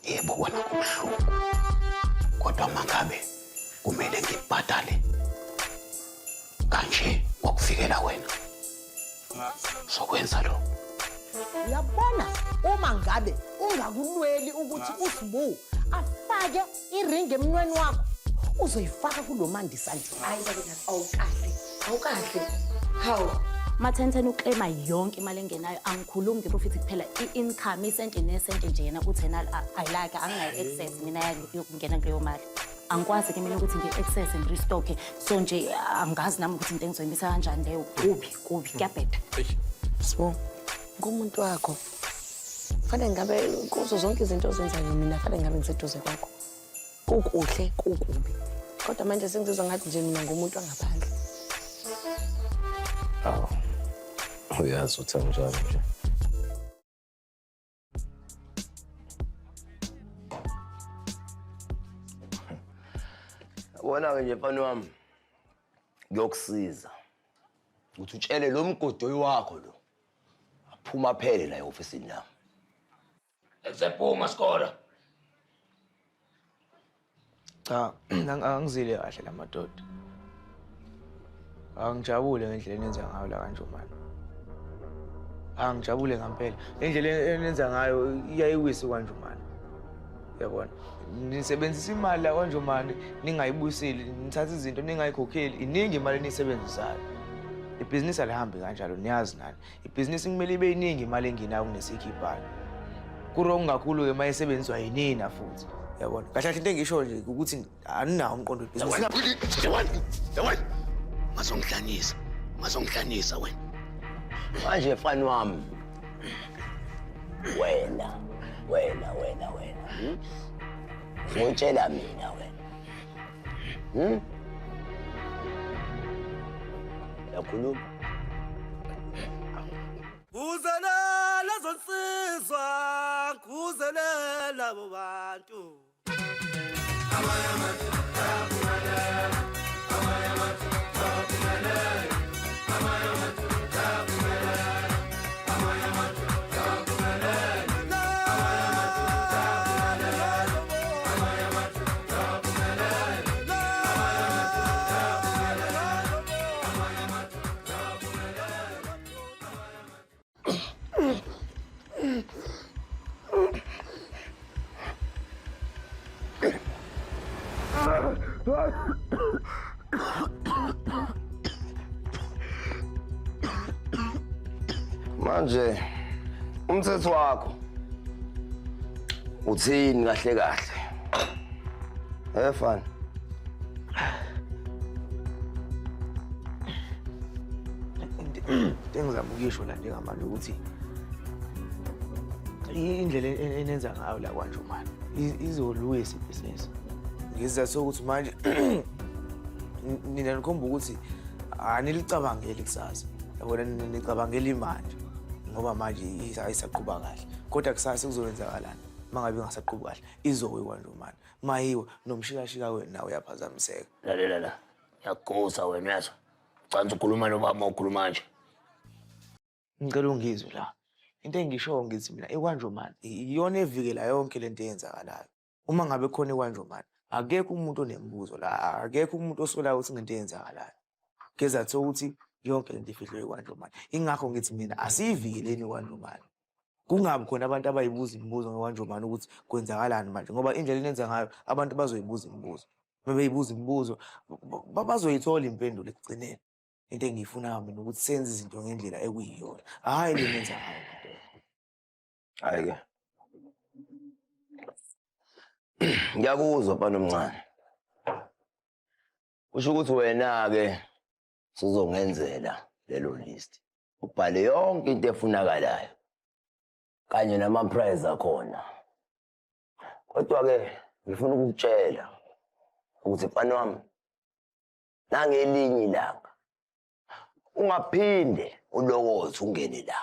Yebo kona kubuhlungu, kodwa mangabe kumele ngibhadale kanje ngokuvikela wena, sokwenza lokho. Uyabona, uma ngabe ungakulweli ukuthi uSbu afake iringi emnweni wakho, uzoyifaka kulo Mandisa nje. Hayi bakithi, awukahle, awukahle. Hawu. Mathenteni uklema yonke imali engenayo, angikhulumi ngeprofit kuphela, i-income isente nesente nje yena uthi yena I like anginayo access mina yokungena kuleyo mali. Angikwazi ke mina ukuthi ngi-access ngi-restock-e, so nje angazi nami ukuthi into engizoyimisa kanjani leyo. Kubi kubi, kuyabheda. Sbo, ngumuntu wakho. Fanele ngabe kuzo zonke izinto ozenzayo mina fanele ngabe ngiseduze kwakho. Kukuhle, kukubi. Kodwa manje sengizizwa ngathi nje mina ngumuntu wangaphandle. Awu. Uyazi ukuthi anginjalo nje. Yabona-ke nje mfana wami, kuyokusiza ukuthi utshele lo mgodoyi wakho lo aphuma aphele la e-ofisini lami. Esephuma sikora. Cha, angizile kahle la madoda. Angijabule ngendlela enenza ngayo la kaNjomane. Angijabule ngempela. Indlela enenza ngayo iyayiwisa kwaNjomane. Uyabona? Nisebenzisa imali la kwaNjomane ningayibuyiseli, nithatha izinto ningayikhokheli, iningi imali eniyisebenzisayo. Ibhizinisi alihambi kanjalo, niyazi nani. Ibhizinisi kumele ibe iningi imali engenayo kunesiyikhiphayo. Ku-wrong kakhulu-ke uma isebenziswa yinina futhi. Uyabona? Kahle kahle into engisho nje ukuthi aninawo umqondo webhizinisi. Yawani, ungazongihlanyisa, ungazongihlanyisa wena. Manje mfana wami, wena, wena, wena, wena. Hmm? Uzotshela mina wena. Hmm? Uyakhuluma? Kuzelela zonsizwa, kuzelela bobantu. Manje umthetho wakho uthini kahle kahle? Eh fana. Into engizama ukuyisho la njengamanje ukuthi indlela enenza ngayo la kwaNjomane izolwisa ibhizinisi. Ngesizathu sokuthi manje nina nikhomba ukuthi anilicabangeli kusasa. Yabona nicabangela imanje ngoba manje ayisaqhuba kahle. Kodwa kusasa kuzowenzakalani uma ngabe ingasaqhubi kahle? Izowe kwaNjomane. Mayiwe nomshikashika wenu nawe uyaphazamiseka. Lalela la. Ngiyakugosa wena uyazwa. Ucansa ukhuluma nobaba ukhuluma nje. Ngicela ungizwe la. Into engishoyo ngithi mina iKwaNjomane iyona evikela yonke lento eyenzakalayo. Uma ngabe khona iKwaNjomane, akekho umuntu onemibuzo la, akekho umuntu osolayo ukuthi ngento eyenzakalayo. Ngezathu sokuthi yonke lento ifihlwe iKwaNjomane. Ingakho ngithi mina asiyivikeleni iKwaNjomane. Kungabi khona abantu abayibuza imibuzo ngeKwaNjomane ukuthi kwenzakalani manje, ngoba indlela enenza ngayo abantu bazoyibuza imibuzo. Uma beyibuza imibuzo bazoyithola impendulo ekugcineni. Into engiyifunayo mina ukuthi senze izinto ngendlela ekuyiyona, hhayi le nenza ngayo madoda. Hhayi-ke. Ngiyakuzwa mfana omncane. Kusho ukuthi wena-ke usuzongenzela lelo list. Ubhale yonke into efunakalayo kanye nama-price akhona. Kodwa-ke ngifuna ukukutshela ukuthi mfana wami nangelinye ilanga ungaphinde ulokothe ungene la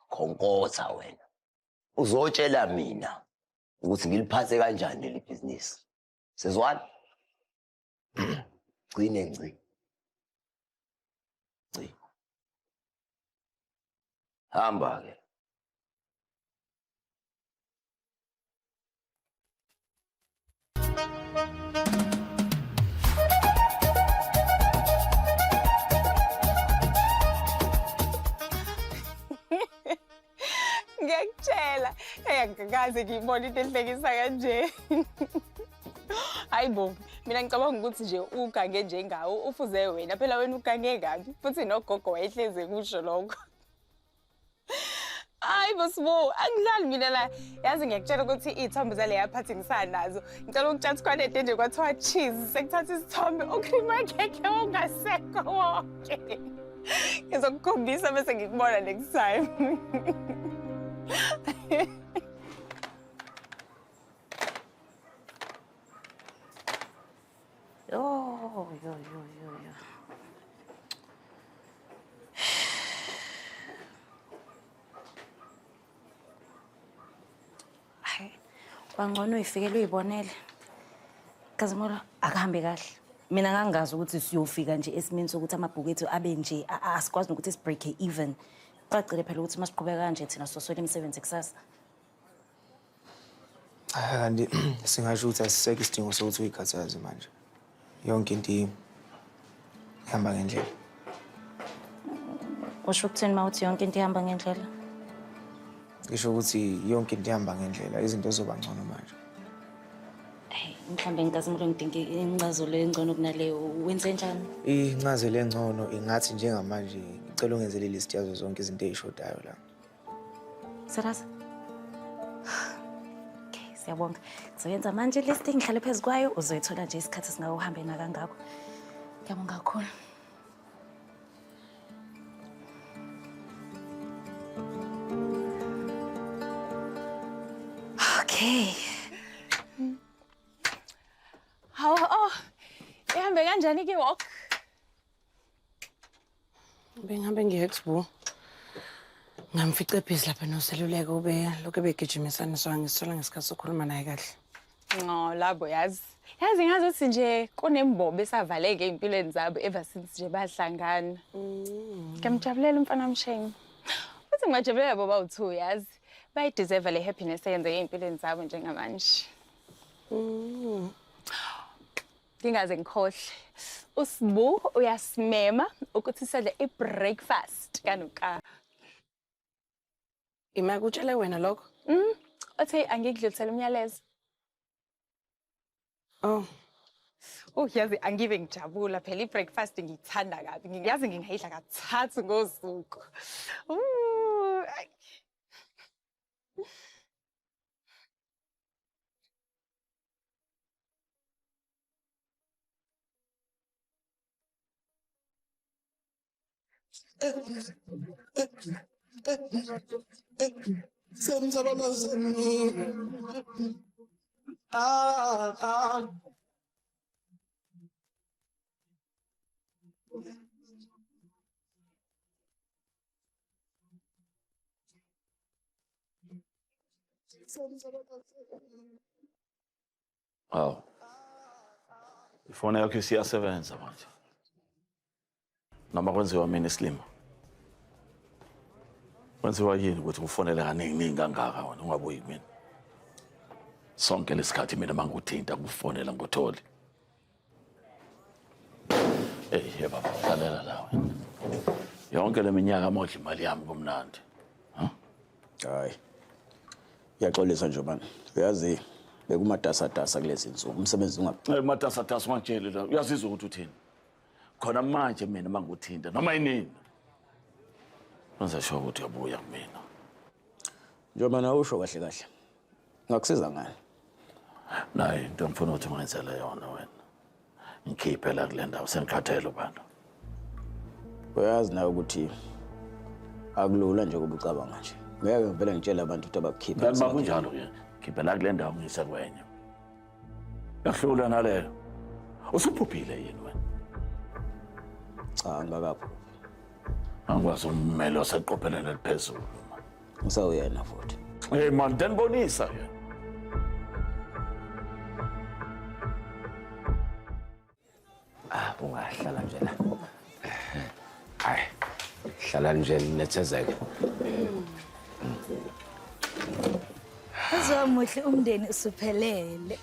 khonkotha wena uzotshela mina ukuthi ngiliphathe kanjani leli bhizinisi. Sizwana? Gcine ngci. Ngci. Hamba ke. Ngiyakutshela, hey angikaze ngiyibone into ehlekisa kanje. Hayi bo, mina ngicabanga ukuthi nje ugange njengawo ufuze wena, phela wena ugange kabi futhi nogogo wayehleze kusho lokho. Hayi bo Sibu, angidlali mina la. Yazi ngiyakutshela ukuthi iy'thombe zaleya phathi ngisanazo. Ngicela ukutshela ukuthi nje kwathiwa cheese, sekuthatha isithombe ucream wakhekhe ongasekho wonke. Ngizokukhombisa bese ngikubona next time. Yo, yo, yo, yo, yo. Hayi, kwangcono uyifikele uyibonele. Nkazimulo, akuhambe kahle. Mina ngangazi ukuthi siyofika nje esimeni sokuthi amabhuku ethu abe nje asikwazi nokuthi sibreak even. Cacile phela ukuthi masiqhubeka kanje thina soswela imisebenzi kusasa. Cha, kanti singasho ukuthi asisekho isidingo sokuthi uyikhathaze manje. Yonke into ihamba ngendlela. Usho ukuthini uma uthi yonke into ihamba ngendlela? Ngisho ukuthi yonke into ihamba ngendlela, izinto zizoba ngcono manje. Hey, mhlawumbe Nkazimulo ngidinga incazelo engcono kunaleyo. Wenze njani? Incazelo engcono ingathi njengamanje ngicela ungenzele ilist yazo zonke izinto ey'shodayo la. Serious? Okay, siyabonga. Ngizoyenza manje list ngihlale phezu kwayo, uzoyithola nje isikhathi singake uhambe nakangako. Ngiyabonga kakhulu. Okay. Hawu, oh, ihambe kanjani ke walk? Bengihambe ngiye kuSibu. Ngamfica ebhizi lapha noSeluleko, ube lokhu begijimisana, so angisithola ngesikhathi sokukhuluma naye kahle. No, labo yazi. Yazi ngazi ukuthi nje kunembobo esavaleke ey'mpilweni zabo ever since nje bahlangana. Ngiyamjabulela umfana wami. Futhi ngibajabulela boba u-two yazi. Bayideserve le happiness eyenzeke ey'mpilweni zabo njengamanje. Ngingaze ngikhohle. USibu uyasimema ukuthi sidle i-breakfast kanuka. Ima kutshele wena lokho? Uthe angikudlulisele umyalezo. Oh. Oh, yazi angibe ngijabula phela, i-breakfast ngiyithanda kabi. Ngiyazi ngingayidla kathathu ngosuku. Ay. Ah, ah. Hawu. Ifoni yakho isiyasebenza manje. Noma kwenziwa mina isilima. Kwenziwa yini ukuthi ngifonele kaningi ningi kangaka wena ungabuyi kumina? Sonke lesikhathi mina manguthinta kufonela ngutholi. Hey, ye baba, lalela la wena. Yonke le minyaka modla imali yami kumnandi. Hayi. Ngiyaxolisa nje bani. Uyazi bekumatasatasa kulezi nsuku. Umsebenzi unga Hey, matasatasa ungangitsheli la. Uyazizwa ukuthi uthini? Khona manje mina manguthinta noma yinini. Wenza sure ukuthi uyabuya kumina. Njengoba nawe usho kahle kahle. Ngakusiza ngani? Nayi into engifuna ukuthi ungenzele yona wena. Ngikhiphe la kule ndawo, sengikhathele bantu. Uyazi nawe ukuthi akulula nje kuba ucabanga nje. Ngeke ngivele ngitshele abantu ukuthi abakukhiphe. Kanti makunjalo ke, khiphe la kule ndawo ngiyise kwenye. Yahlula naleyo. Usuphuphile yini wena? Cha, angikakaphuphi. Angikwazi ummeli oseqophelweni eliphezulu. Ngisawuyena futhi. Hey man, danibonisa ke. Ah, ungahlala nje la. Hayi. Hlala nje nethezeke. Uzomuhle umndeni usuphelele.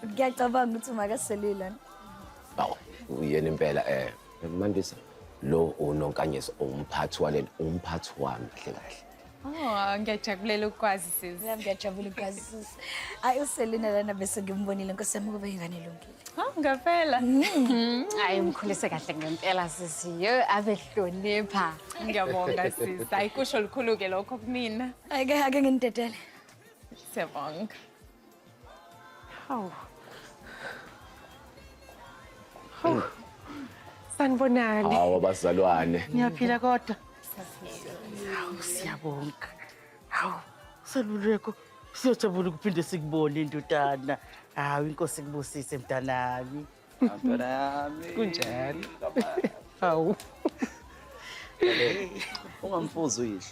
Ngiyacabanga ukuthi makaselula. Bawu, uyena impela Mandisa. Lo uNonkanyezi, umphathi walento, umphathi wami kahle kahle. Oh, ngiyajabulela ukukwazi sisi. Nami ngiyajabula ukukwazi sisi. Hayi uSelina lana bese ngimbonile nkosi yami ukuba ingane elungile. Ha, ngempela. Hayi umkhulise kahle ngempela sisi. Yo abehlonipha. Ngiyabonga sisi. Hayi kusho lukhulu-ke lokho kumina. Ake ake nginidedele. Siyabonga. Hawu. Hawu. Sanibonani. Hawu abazalwane. Ngiyaphila kodwa. Hawu siyabonga. Hawu Seluleko siyojabula ukuphinde sikubone indodana. Hawu inkosi ikubusise mntanami. Mntwana yami. Kunjani? Hawu. Ungamfuzi uyihlo.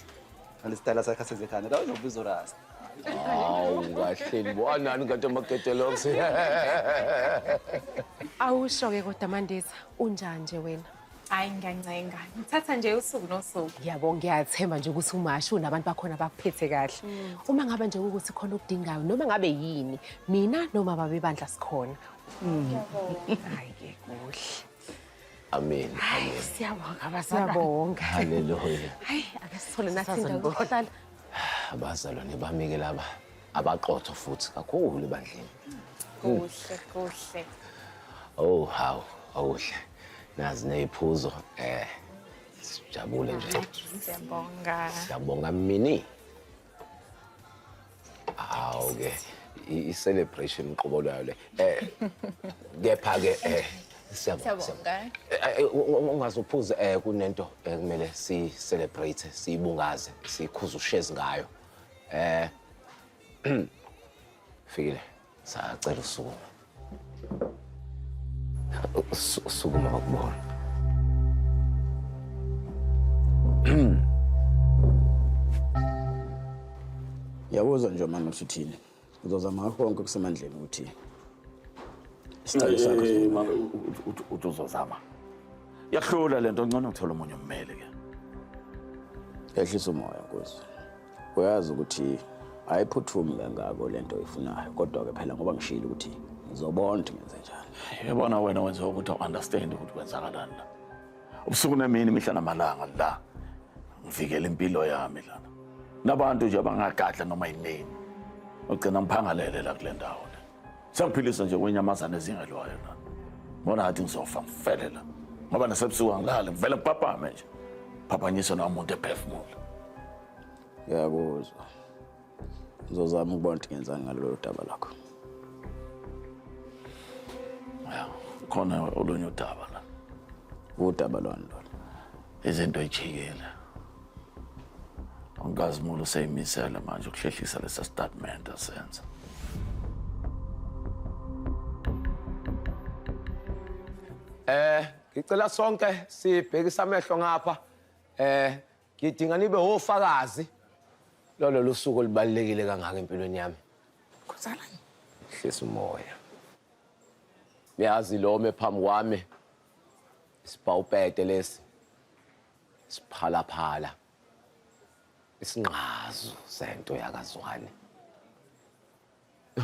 Ngalesitayela sakhe asenze ekhanda la uzobiza urasta. Hawu kahleni bo anani kanti amagedelox. Awusho-ke kodwa Mandisa, unjani nje wena? Hayi ngiyancenga. Ngithatha nje usuku nosuku. Yabo ngiyathemba nje ukuthi umashu nabantu bakhona bakuphethe kahle. Uma ngabe nje ukuthi khona okudingayo noma ngabe yini, mina noma babebandla sikhona. Hayi ke kuhle. Amen. Amen. Siyabonga bazalwane. Siyabonga. Hallelujah. Hayi ake sithole nathi indawo yokuhlala. Abazalwane bami ke laba abaqotho futhi kakhulu ebandleni. Kuhle, kuhle. Oh hawu, awuhle. Nazi neziphuzo sijabule nje. Siyabonga. Siyabonga mini. Hawu ke i-celebration uqobo lwayo le. Kepha ke siyabonga. Siyabonga. Ungazuphuza kunento ekumele si celebrate, siyibungaze, sikhuze ushezi ngayo. Fikile, sacela usukuma. Sukuma bakubona. Ngiyakuzwa nje mama ukuthi uthini. Uzozama ngakho konke okusemandleni ukuthi isicelo sakho Ma, uthi uzozama. Yahlula lento ngcono ngithola omunye ummeli ke. Ehlisa umoya Nkosi. Uyazi ukuthi ayiphuthumi kangako lento oyifunayo kodwa ke phela ngoba ngishilo ukuthi ngizobona ukuthi ngenze njani. Yabona wena wenza ukuthi awu-understand ukuthi kwenzakalani la. Ubusuku nemini imihla namalanga la ngivikela impilo yami lana. Nabantu nje abangagadla noma yinini. Ugcina ngiphangalele la kule ndawo le. Sengiphilisa nje kwenyamazane ezingelwayo la. Ngibona ngathi ngizofa ngifele la. Ngoba nasebusuku angilali ngivele ngiphaphame nje. Phaphanyiswe nomuntu ephefumula. Ngiyakuzwa. Ngizozama ukubona ukuthi ngenzani ngalolu daba lakho. Ya, khona olunye udaba la. Udaba lwani lolo? Izinto ijikile. Unkazimulo useyimisele manje ukuhlehlisa lesa statement asenza. Ngicela sonke sibhekise amehlo ngapha. Ngidinga nibe ofakazi. Lolo lusuku olubalulekile kangaka empilweni yami. Kwenzakalani? Hlisa umoya. Uyazi lo ome phambi kwami. Isibhawupete lesi. Siphalaphala. Isinqazo sento yakazwane.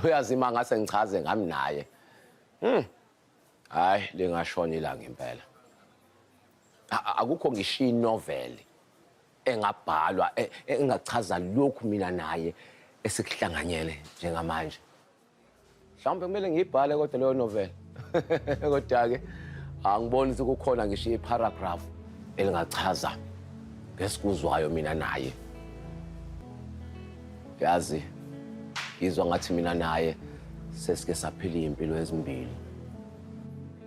Uyazi uma ngase ngichaze ngami naye. Hayi lingashona ilanga impela. Akukho ngisho inovel engabhalwa engachaza lokhu mina naye esikuhlanganyele njengamanje. Mhlawumbe kumele ngiyibhale kodwa leyo novel. Kodwa ke angiboni ukuthi kukhona ngisho iparagraph elingachaza ngesikuzwayo mina naye. Yazi ngizwa ngathi mina naye sesike saphila impilo ezimbili.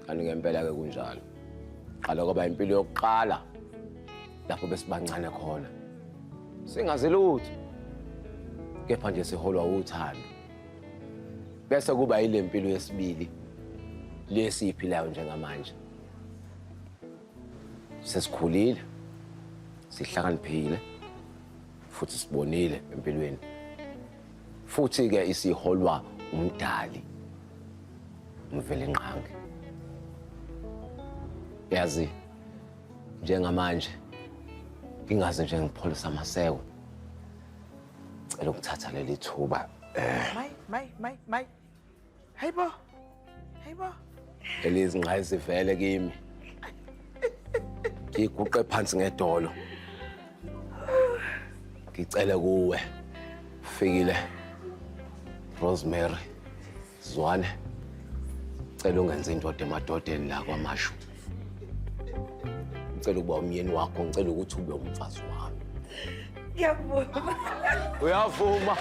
Kanti ngempela ke kunjalo. Qala kwaba impilo yokuqala lapho besibancane khona. Singazi lutho. Kepha nje siholwa uthando. Bese kuba ile mpilo yesibili lesiyiphilayo njengamanje. Sesikhulile, sihlakaniphile futhi sibonile empilweni. Futhi ke isiholwa umdali uMvelinqangi. Yazi njengamanje ngingaze nje ngipholisa amaseko. Cela ukuthatha leli thuba May may may may. Hayibo. Hayibo. Elizingqayizivele kimi. Ngiguqe phansi ngedolo. Ngicela kuwe. Fikile. Rosemary. Zwane. Cela ungenze indoda emadodeni la kwaMashu. Ngicela ukuba umyeni wakho, ngicela ukuthi ube umfazi wami. Ngiyavuma. Uyavuma.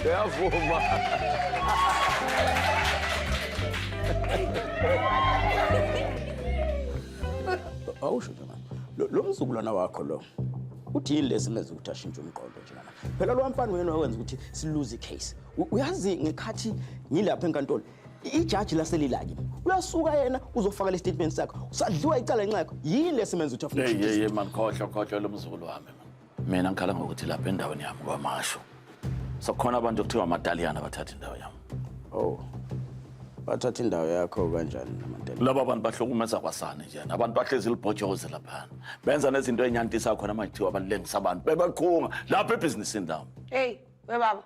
Uyavuma. Awusho nje manje. Lo mzukulwana wakho lo. Uthi yini lesi menza ukuthi ashintshe umqondo nje manje? Phela lo mfana wena owenza ukuthi siluze icase. Uyazi ngekhathi ngilapha enkantolo ijaji laselila kimi. Uyasuka yena uzofaka le statement sakho. Usadliwa icala ngenxa yakho. Yini lesi menza ukuthi afune Hey, ukushintsha hey, izinto? man, khohlwa, khohlwa lo mzukulu wami, man. Mina ngikhala ngokuthi lapha endaweni yami kwaMashu. Sekukhona abantu okuthiwa amaTaliyana abathatha indawo yami. Oh. Bathatha indawo yakho kanjani namaTaliyana? Laba bantu bahlukumeza kwasani nje. Abantu bahlezi libhojozi laphana. Benza nezinto enyantisa khona manje kuthiwa balengisa abantu. Bebaqhunga lapha ebhizinisini lami. Hey, we baba.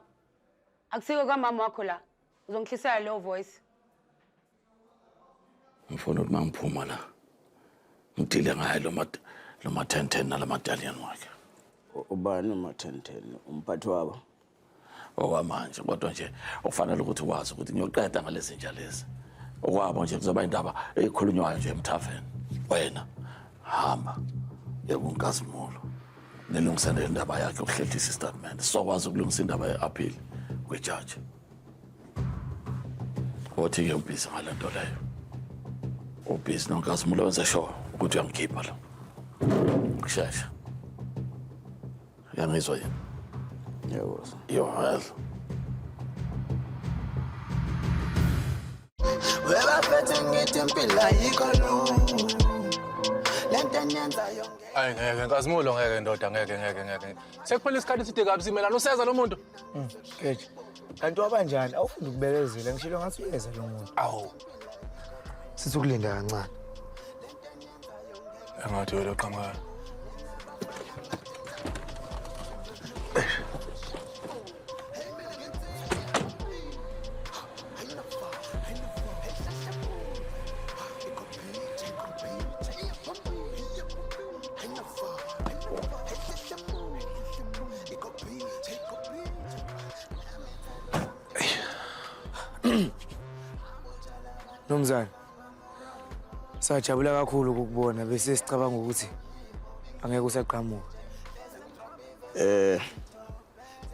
Akusiko kamama wakho la. Uzongihlisela leyo voice. Ngifuna ukuthi mangiphuma la ngidile ngaye lo ma 10-10 nalamaTaliyana wakhe. Ubani uma 10-10? Umphathi wabo? Okwamanje kodwa nje okufanele ukuthi wazi ukuthi ngiyoqeda ngalezi nja lezi. Okwabo nje kuzoba indaba ekhulunywayo nje emthaveni. Wena hamba yebo Nkazimulo. Nilungise indaba yakhe yokuhlehlisa istatement. Sizokwazi ukulungisa indaba ye-appeal kwijaji. Othi-ke ubhizi ngale nto leyo. Ubhizi noNkazimulo wenze sure ukuthi uyangikhipha la. Kushesha. Uyangizwa yini? Yebo. Yo, well. Webafethu ngithi impilo ayikho lula. Lento eniyenza yonke. Hayi ngeke Nkazimulo, ngeke ndoda, ngeke ngeke ngeke. Sekuphela isikhathi eside kabi simelana useza lo muntu. Geje. Kanti wabanjani? Awufundi ukubekezela, ngishilo ngathi uyeza lo muntu. Awu. Sithi ukulinda kancane. Engathi wena qhamuka. Mnumzane, sajabula kakhulu ukukubona bese sicabanga ukuthi angeke usaqhamuka.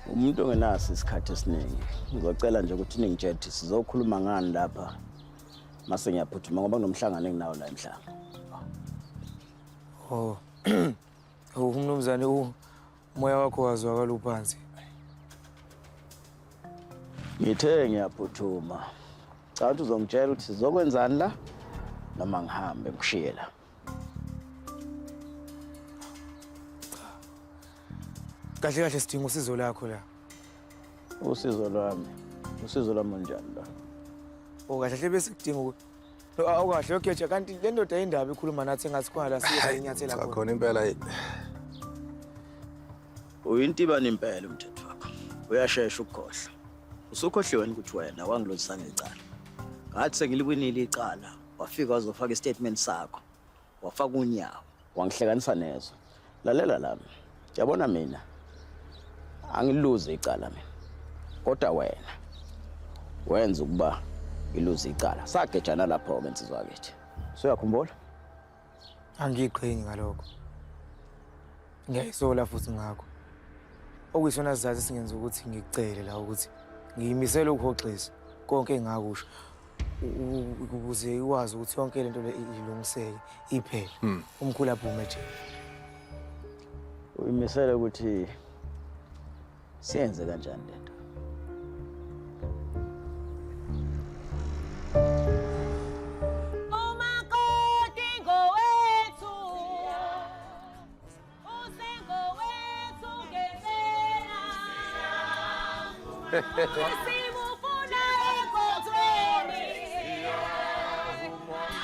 Umuntu ongenaso isikhathi esiningi. Ngizocela nje ukuthi ningitshele ukuthi sizokhuluma ngani lapha mase ngiyaphuthuma ngoba kunomhlangano enginawo la emhlanga. Oh. Oh, mnumzane, umoya wakho wazwakala uphansi. Ngithe ngiyaphuthuma. Cha ukuthi uzongitshela ukuthi sizokwenzani la noma ngihambe ngikushiye la. Kahle kahle sidinga usizo lakho la. Usizo lwami. Usizo lwami olunjani la? Oh, kahle kahle bese kudinga awukahle ogeja kanti le ndoda indaba ikhuluma nathi engathi khona la siye inyathela Cha khona. khona impela. Uyintibani impela umthetho wakho. Uyashesha ukukhohlwa. Usukhohliwe ukuthi wena wangilozisa ngecala. Ngathi sengiliwinile icala, wafika wazofaka istatement sakho. Wafaka unyawo, wangihlekanisa nezwe. Lalela lami. Yabona mina angiluze icala mina. Kodwa wena wenza ukuba ngiluze icala. Sagejana lapho ke insizwa yakithi. Usuyakhumbula? Angiqhinyi ngalokho. Ngiyayisola futhi ngakho. Okuyisona sizathu singenza ukuthi ngikucele la ukuthi ngiyimisele ukuhoxisa konke engakusho ukuze ukwazi ukuthi yonke lento le ilungiseke iphele. Umkhulu aphume nje. Uyimisele ukuthi siyenze kanjani lento? Umakoti ngowethu, usengowethu ngempela. Simufuna enkonzweni.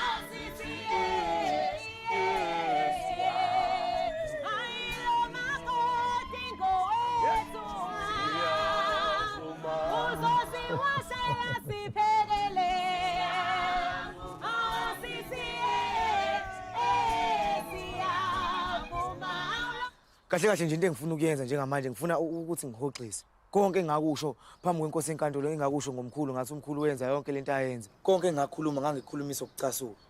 Asithi hayi lo makoti ngowethu, uzosiwashela siphekele. Asithi siyavuma. Kahle kahle nje into engifuna ukuyenza njengamanje ngifuna ukuthi ngihoxise. Konke engakusho phambi kwenkosi enkantolo engakusho ngomkhulu ngathi umkhulu wenza yonke lento ayenza. Konke engakhuluma ngangikhulumisa ukucasuka.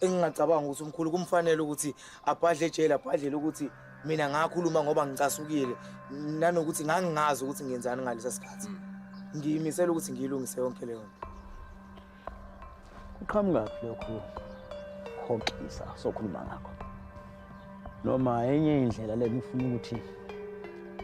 Engingacabanga ukuthi umkhulu kumfanele ukuthi abhadle ejele abhadlele ukuthi mina ngakhuluma ngoba ngicasukile nanokuthi ngangingazi ukuthi ngiyenzani ngalesa sikhathi. Ngiyimisela ukuthi ngiyilungise yonke leyo nto. Kuqhamukaphi lokhu hoxisa sokhuluma ngakho? Noma enye indlela lena ufuna ukuthi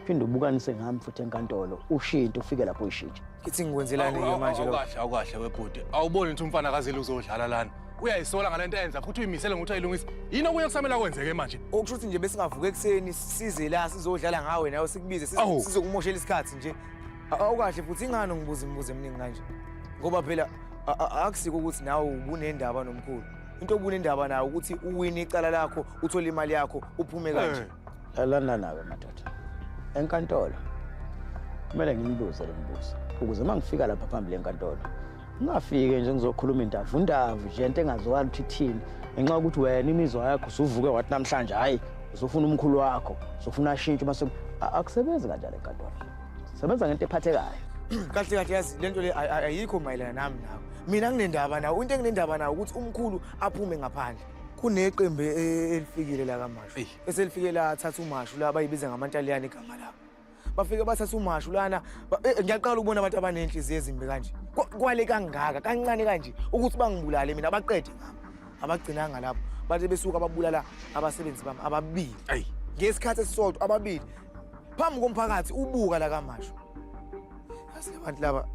phinde ubukanise ngami futhi enkantolo ushintshe ufike lapho uyishintshe. Ngithi ngikwenzelani ke manje lokho? Awukahle awukahle webhuti. Awuboni ukuthi umfana akazile uzodlala lana. Uyayisola ngalento ayenza futhi uyimisele ngokuthi ayilungise. Yini okunye kusamele akwenzeke manje? Okusho ukuthi nje besingavuka ekuseni size la sizodlala ngawe nawe sikubize sizokumoshela isikhathi nje. Awukahle futhi ingani ungibuza imibuzo eminingi kanje? Ngoba phela akusiko ukuthi nawe ubunendaba nomkhulu. Into obunendaba nayo ukuthi uwine icala lakho, uthole imali yakho, uphume kanje. Lalana nawe madoda. Enkantolo kumele nginibuze le mibuzo ukuze uma ngifika lapha phambili enkantolo ngingafike nje ngizokhuluma intavuntavu nje into engaziwani ukuthi ithini ngenxa yokuthi wena imizwa yakho usuvuke wathi namhlanje hhayi usufuna umkhulu wakho usufuna ashintshe uma akusebenzi kanjalo enkantolo. Sebenza ngento ephathekayo. Kahle kahle yazi lento le ayikho mayelana nami nawe. Mina nginendaba nawe. Into enginendaba nayo ukuthi umkhulu aphume ngaphandle. Kuneqembu elifikile la kaMashu. Eselifike lathatha uMashu la bayibiza ngamantaliyane igama labo. Bafike bathatha uMashu lana ngiyaqala ukubona abantu abanenhliziyo ezimbi kanje. Kwale kangaka kancane kanje ukuthi bangibulale mina baqede ngami. Abagcinanga lapho. Bathe besuka babulala abasebenzi bami ababili. Ngesikhathi esisodwa ababili. Phambi komphakathi ubuka la kaMashu. Yazi abantu laba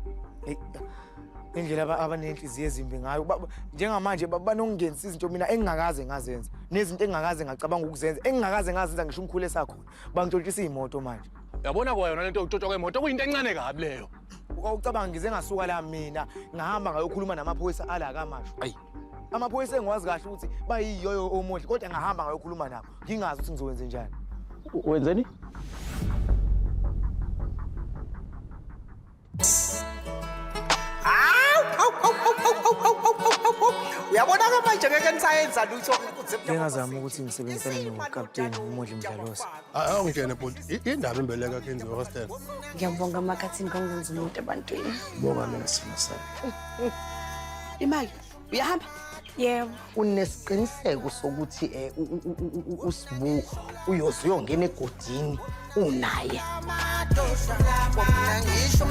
indlela abanenhliziyo ezimbi ngayo njengamanje banokungenisa izinto mina engingakaze ngazenza nezinto engingakaze ngacabanga ukuzenza engingakaze ngazenza ngisho umkhulu esakhona bangishontshisa iy'moto manje. Yabona kwayona lento yokutshontshwa kwemoto kuyinto encane kabi leyo. Ucabanga ngize ngasuka la mina ngahamba ngayokhuluma namaphoyisa ala kaMashu. Amaphoyisa engiwazi kahle ukuthi bayiyoyo omondli kodwa ngahamba ngayokhuluma nabo ngingazi ukuthi ngizokwenze njani. Wenzeni? Uyabona-ke manje ngeke nisayenza lutho. Ngingazama ukuthi ngisebenzisane nokapteni uMondli Mdlalose. Awungene bhuti, indaba imbeleko yakhe yenziwe hostel. Ngiyabonga makhathini kongenza umuntu ebantwini. Bonga mina simo sami. Imali, uyahamba? Yebo. Unesiqiniseko sokuthi uSibu uyoze uyongena egodini unaye. Ngisho